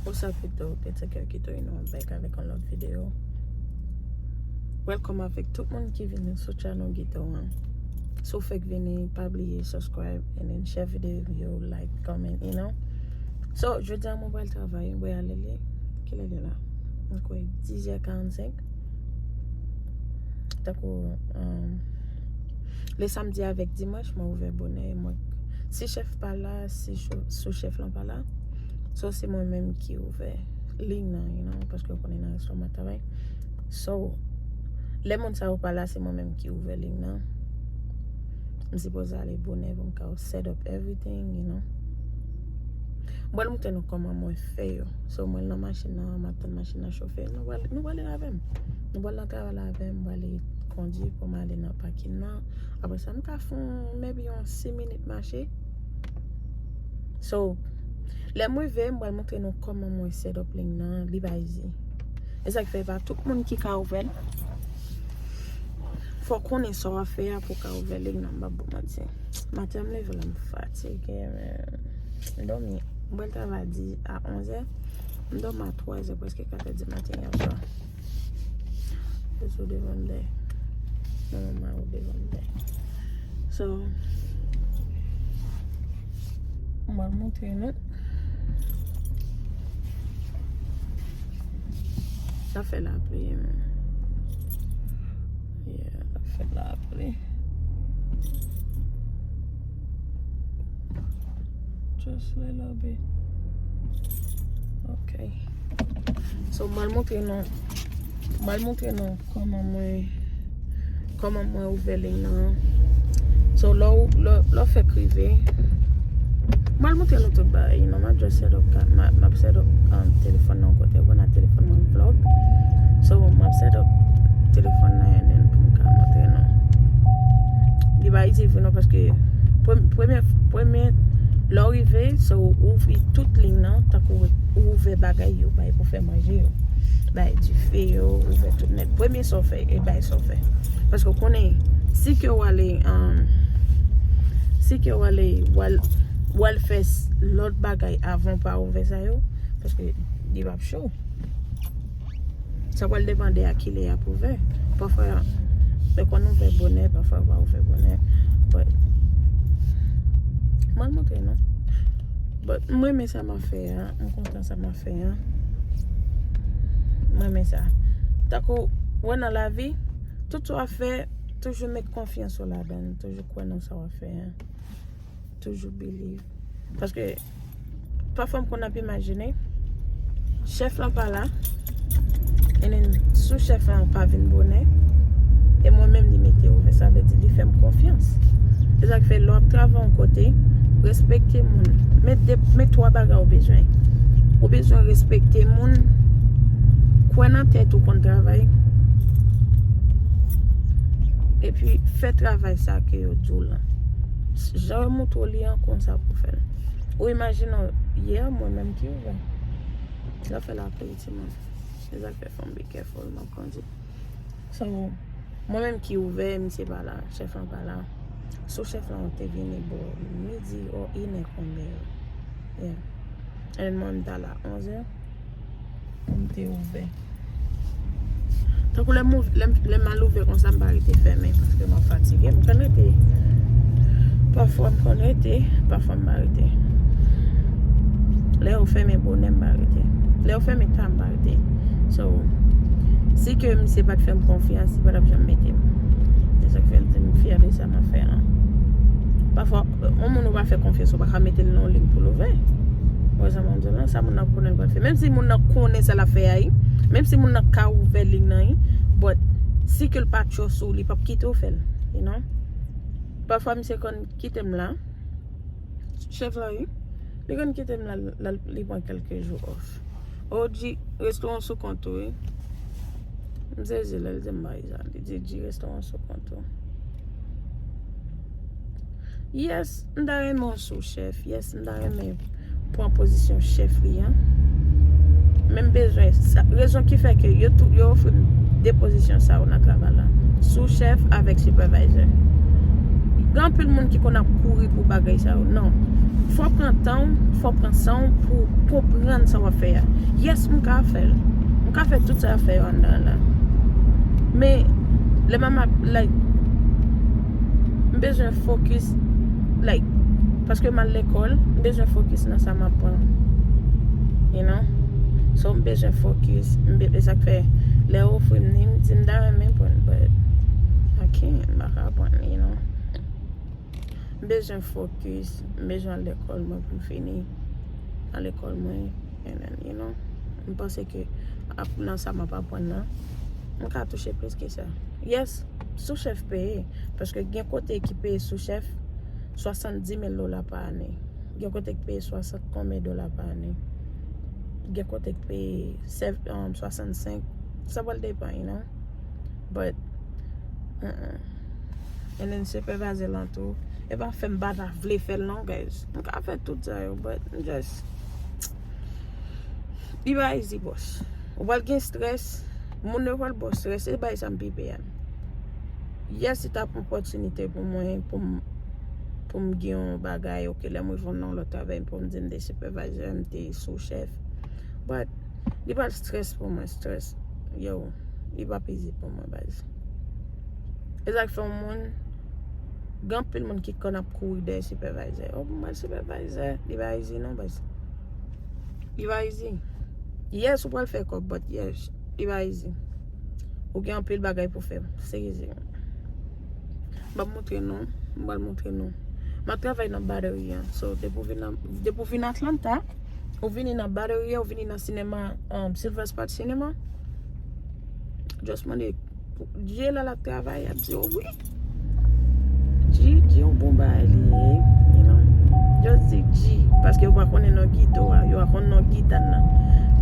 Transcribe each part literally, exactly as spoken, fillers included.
What's up, Gito? It's your girl Gito, you know, I'm back avèk yon lòt videyo. Welcome avèk tout moun ki vini sou channel Gito an. Si w fèk vini, pa bliye subscribe and then share video, like, comment, you know. So, jodi a mwen pral travay, mwen ale li. Kilè li la? Mwen kwè diz è karannsenk. Tankou, um, le samdi avèk dimanch, mwen ouvè bonè. Mwen, si chèf pa la, si sou chèf lan pa la, so se mwen menm ki ouvè liy nan, you know, paske w konnen nan restoran mwen travay. So, lè moun sa yo pa la, se mwen menm ki ouvè liy nan. M sipoze ale bonè pou m ka set up everything, you know. Mwen montre nou kòman mwen fè yo. So, mwen nan machin nan, m ap tann machin nan chofe. Nou pral, nou pral avè m. Nou pral nan travay la avè m, m pral kondui pou m ale nan pakin nan. Apre sa, m ka fè yon, maybe yon sis minit mache. So, lè m rive, m pral montre nou kòman mwen set up liy nan, li pa easy. E sa k fè pa tout moun ki ka ouvè l. Fò w konnen sa w ap fè a pou w ka ouvè liy nan, m p ap ba w manti. Maten m leve la, m fatige, men m dòmi. M pral travay di a onz è. M dòmi a twa è, prèske kat è di maten yè swa. Jezi, ou devan m dèyè. Manman, ou devan m dèyè. So, m pral montre nou. Sa fè lapli, men. Yeah, sa fè lapli. Just a little bit. Ok. So, m pral montre nou, m pral montre nou kòman mwen, kòman mwen ouvè liy nan. So, lè w, lè, lè w fèk rive, m pral montre nou tout bagay, you know, m ap just set up, m ap, m ap set up, um, telefòn nan yon kote, pou nan telefòn mwen vlog. So, m ap set up telefòn nan, and then pou m ka montre nou. Li pa itil vre non, paske prem-, premye, premye, lè w rive, se w ouvri tout liy nan, tankou ou ouvè bagay yo, bay pou fè manje yo, bay dife yo, ouvè tout nèt. Premye sa w fè, e bay sa w fè. Paske w konnen, si ke w ale, um, si ke w ale, w al, w al fè s-, lòt bagay avan w pa ouvè sa yo, paske li p ap cho. Sa pral depann de a kilè y ap ouvè. Pafwa, yo konn ouvè bonè, pafwa yo pa ouvè bonè. But, mwen montre nou. But, mwen renmen sa m ap fè a. Mwen kontan sa m ap fè a. Mwen renmen sa. Tankou, wè nan lavi, tout sa w ap fè, toujou met konfyans ou ladan l. Toujou kwè nan sa w ap fè a. Toujou believe. Paske, pafwa m konn ap imajine, chèf lan pa la, and then sou chèf lan pa vin bonè, e mwen menm li mete ouvè, sa vle di li fè m konfyans. Se sa k fè lè w ap travay yon kote, respekte moun. Men de, men twa bagay ou bezwen. Ou bezwen respekte moun, kwè nan tèt ou konn travay, epi fè travay sa ke yo di w lan. Jan yo montre w li an, konn sa pou w fè l. Ou imajine w, yè, mwen menm ki ouvè. Sa fè lapli, timoun. Se sa k fè fò m be careful, m ap kondi. So, mwen menm ki ouvè, misye pa la, chèf lan pa la. Sou chèf lan te vini bò midi or inè konbyen. Yeah. And mwen m ta la onz è. Pou m te ouvè. Tankou lè m, lè m, lè m al ouvè konsa, m pa rete fèmen, paske m ap fatige. M konn rete. Pafwa m konn rete, pafwa m pa rete. Lè yo fèmen bonè, m pa rete. Lè yo fèmen ta, m pa rete. So, si ke misye pa t fè m konfyans, li pa t ap janm mete m. Se sa k fè m di m fyè de sa m ap fè lan. Pafwa, yon moun ou pa fè konfyans, ou pa ka mete l nan yon liy pou l ouvè. Ou wè sa m ap di w lan, sa moun nan konnen l pral fè. Menm si moun nan konnen sa l ap fè a, wi. Menm si moun nan ka ouvè liy nan, wi. But, si ke l pa cho sou li, li p ap kite w fè l, you know. Pafwa, misye konn kite m la. Chèf la, wi. Li konn kite m la, la, li pran kèlke jou off. O G, restoran sou kont ou, wi. M sezi lè l di m bagay sa. Li di, G, restoran sou kont ou. Yes, m ta renmen w sou chèf. Yes, m ta renmen pran pozisyon chèf li an. Men m bezwen sa. Rezon ki fè ke yo tou, yo ofri m de pozisyon sa yo nan travay la. Sou chèf avèk supervisor. Gen anpil moun ki konn ap kouri pou bagay sa yo. Non. Fò w pran tan w, fò w pran san w pou w konprann sa w ap fè a. Yes, m ka fè l. M ka fè tout sa y ap fè yo anndan an la. Men, lè m ap, like, m bezwen focus, like, paske m al lekòl, m bezwen focus nan sa m ap pran. You know? So, m bezwen focus. M be-, e sa k fè, lè yo ofri m li, m di m ta renmen pran l, but I can't, m pa ka pran l, you know? M bezwen focus, m bezwen al lekòl mwen pou m fini. Al lekòl mwen, and then, you know, m panse ke ap, nan sa m ap aprann nan, m ka touche plis ke sa. Yes, sou chèf peye, paske gen kote ki peye sou chèf swasanndis mil dola pa ane. Gen kote ki peye swasant konbyen dola pa ane. Gen kote ki peye sèv, um, swasannsenk. Sa pral depann, you know. But, uh-uh. And then sipèvayzè lan tou. E pa fè m pa ta vle fè l non, guys. M ka fè tout sa yo, but m just, li pa easy, boss. Ou pral gen strès. Moun yo pral ba w strès. Se bagay sa m pi pè a. Yes, se t ap yon opòtinite pou mwen, pou m, pou m gen yon bagay, ok, lè m rive nan yon lòt travay, pou m di m de sipèvayzè, m te sou chèf. But, li pral strès pou mwen, strès. Yo, li p ap easy pou mwen, baz. E sa k fè yon moun, gen anpil moun ki konn ap kouri dèyè sipèvayzè. Oh, pou mwen, sipèvayzè, li pa easy non, baz. Li pa easy. Yes, ou pral fè kòb, but yes, li pa easy. Ou gen anpil bagay pou fè. Seriously. M ap montre nou. M pral montre nou. M ap travay nan Battery an. So, depi w vin nan, depi w vin Atlanta, ou vini nan Battery an, ou vini nan sinema, um, Silver Spot Cinema, just mande G la l ap travay, y ap di w wi. G, G yon bon bagay li ye, you know. Just di G, paske yo pa konnen non Guito a, yo pa konn non Guitan nan.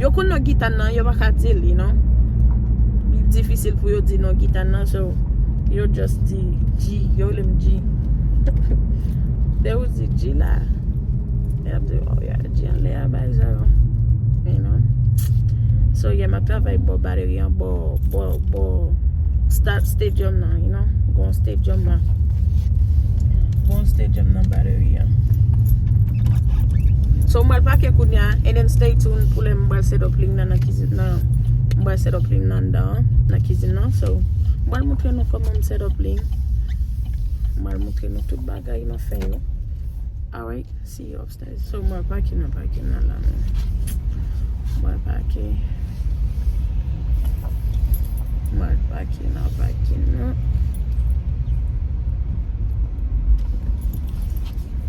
Yo konn non Guitan nan, yo pa ka di l, you know. Li difisil pou yo di non Guitan nan, so yo just di G, yo rele m G. Lè yo di G la, y ap di, oh, y a G anlè a, bay sa yo. You know. So, yeah, m ap travay bò Battery an, bò, bò, bò sta-, stadium nan, you know. Gon stadium la. Gon stadium nan Battery an. So, m pral pake kounye a, and then stay tuned pou lè m pral set up link nan, nan kizin nan. M pral set up link nan anndan, nan kizin nan. So, m pral montre nou kòman m set up link. M pral montre nou tout bagay m ap fè yo. Alright. See you upstairs. So, mwen pake nan pakin nan la, men. Mwen pake. Mwen pake nan pakin nan.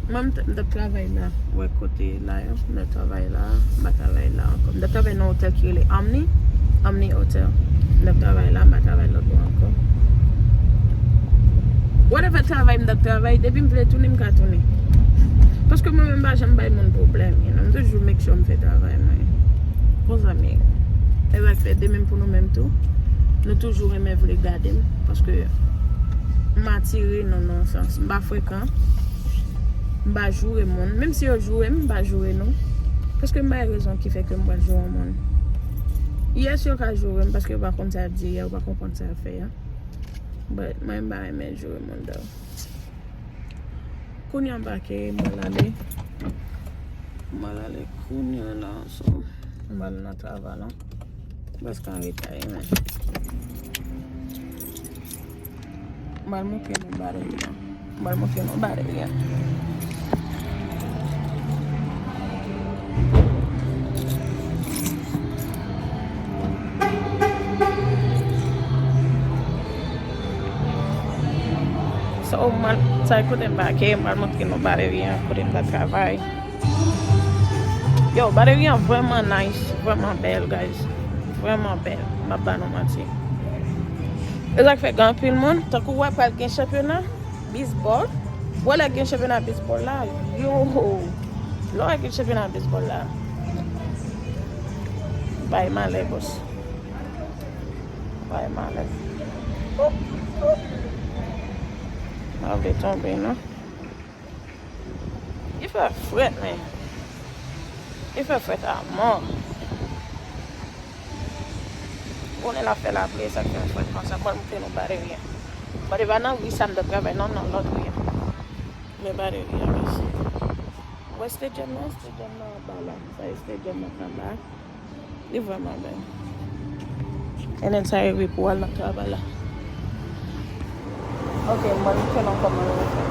Mwen, m t-, m t ap travay la. Wè kote la, yo. M t ap travay la. M pa travay la ankò. M t ap travay nan otèl ki rele Omni. Omni Hotel. M t ap travay la, m pa travay lòt bò ankò. Whatever travay m t ap travay, depi m vle tounen, m ka tounen. Paske mwen menm, m pa janm bay moun pwoblèm, you know. M toujou make sure m fè travay mwen. Konsa m ye. E sa k fè de menm pou nou menm tou. Nou toujou renmen vle gade m, paske m atire nou nan yon sans. M pa frekan. M pa joure moun. Menm si yo joure m, m pa joure nou. Paske m bay rezon ki fè ke m pral joure yon moun. Yes, yo ka joure m paske yo pa konn sa y ap di a, yo pa konprann sa y ap fè a. But mwen, m pa renmen joure moun, though. Kounye a m pake, m pral ale. M pral ale kounye a la, so, m pral nan travay la. Prèske an reta, wi, men. M pral montre nou Battery an. M pral montre nou Battery an. So, m pral, sa e kote m pake, m pral montre nou Battery an, kote m ta travay. Yo, Battery an vrèman nice, vrèman bèl, guys. Vrèman bèl. M ap ba nou manti. E sa k fè gen anpil moun, tankou w wè pral gen chanpyona baseball. W wè lè gen chanpyona baseball la, yo. Lè w wè gen chanpyona baseball la. Bay malè, boss. Bay malè. M pa vle tonbe, non. Li fè frèt, men. Li fè frèt a mò. Konnen l ap fè lapli, sa k fè l frèt konsa. Mwen, m fè nou Battery an. But e pa nan ri sa m t ap travay, non, nan lòt ri an. Battery a, guys. Wè stadium nan, stadium nan anba la. Sa e stadium nan anba. Li vrèman bèl. And then sa e wi pou al nan travay la. Ok, mwen m fè nan kòman yo fè.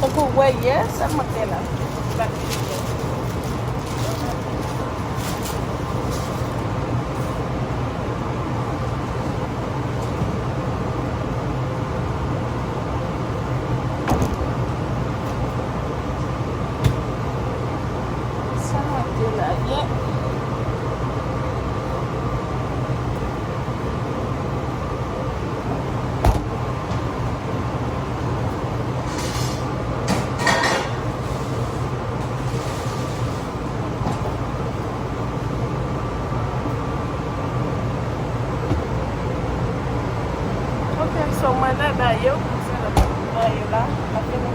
Tankou w wè yè, sèlman te la. Sa mwen te la yè. Ok, so mwen lè ba yo, se lè ba yo la, pa fini.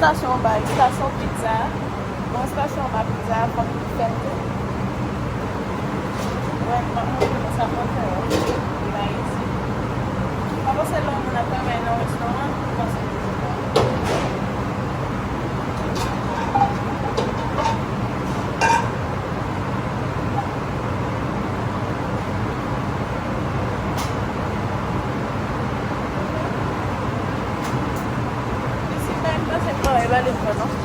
Estasyon anba, estasyon pizza. Bon, estasyon anba pizza, fòk li fèt tou. Mwen, mwen, mwen, mwen, sa mwen fè, wi. Li pa isit. Mwen panse lè yon moun ap travay nan restoran, mwen panse li Isit menm, mwen se travay pa lekòl, non.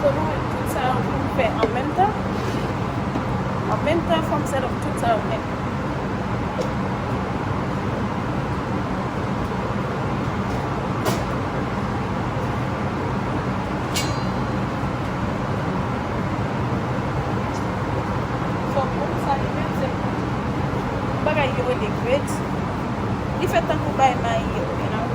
So, nou mèt tout sa yo pou m fè an menm tan. An menm tan, fò m set up tout sa yo nèt. So, pou sa li menm, se bagay yo rele grits. Li fèt tankou bay mayi yo, you know.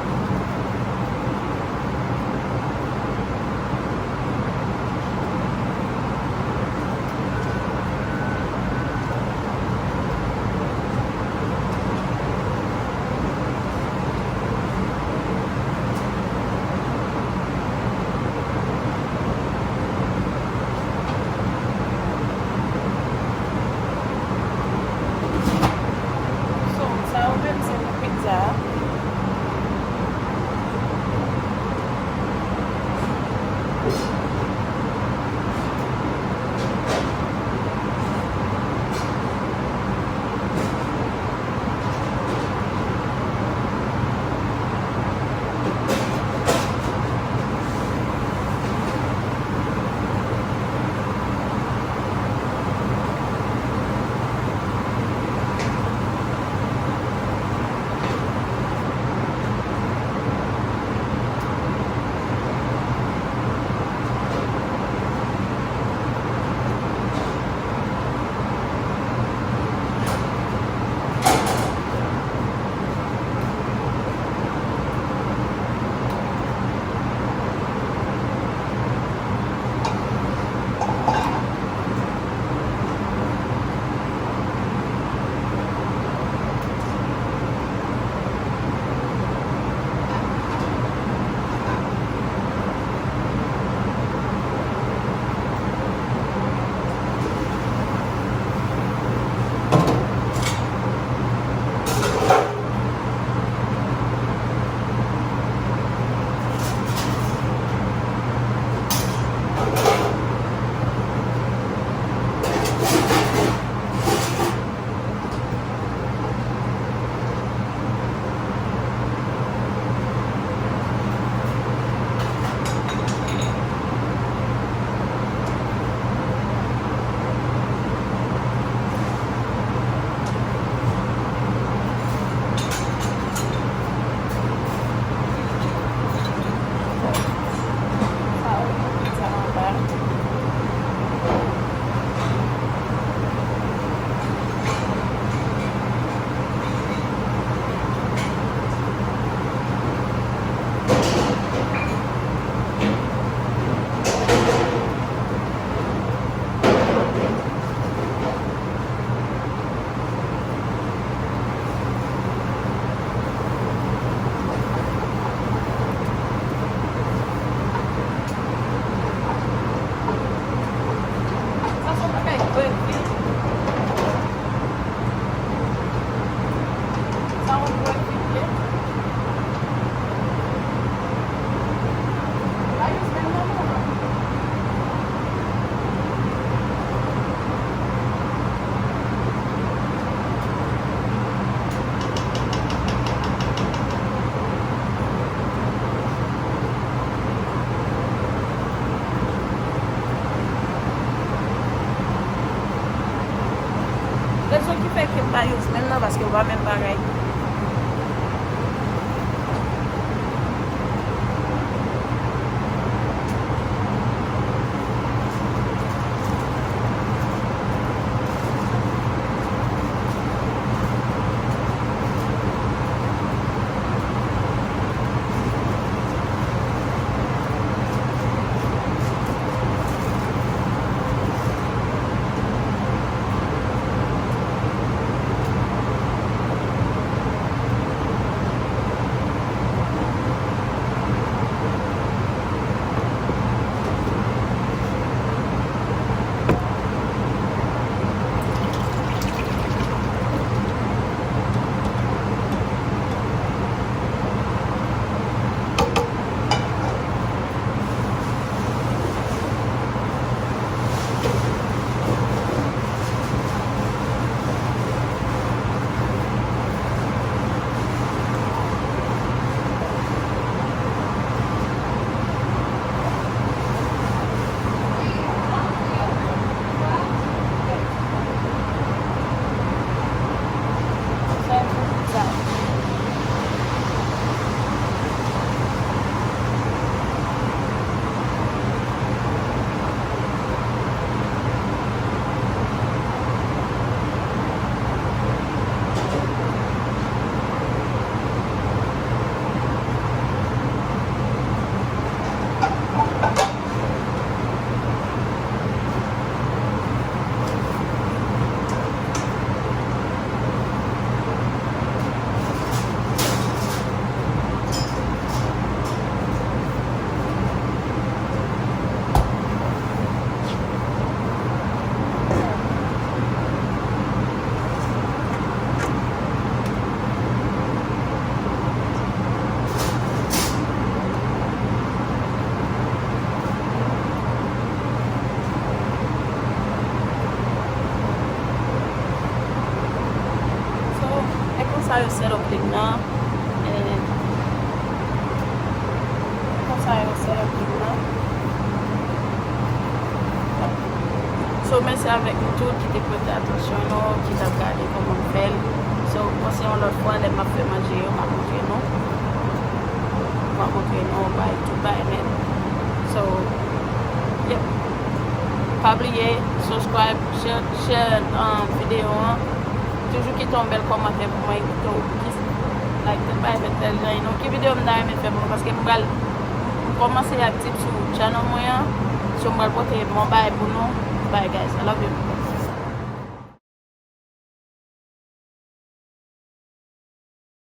So, sa yo menm se pou pizza a. Pa menm bagay. So, e konsa yo set up lig nan. E konsa yo set up lig nan. So, mèsi avèk nou tout ki te prete atansyon nou, ki t ap gade kòman m fè l. So, m panse yon lòt fwa, lè m ap fè manje yo, m ap montre nou. M ap montre nou bay tout bay nèt. So, yep. Pa bliye, subscribe, share, share, um, videyo an. Toujou kite yon bèl kòmantè pou mwen, kite yon, like, tout bay fè tèl jan, you know. Ki videyo m ta renmen fè pou nou, paske m pral, m kòmanse aktif sou channel mwen an. So, m pral pote bon bay pou nou. Bye, guys. I love you.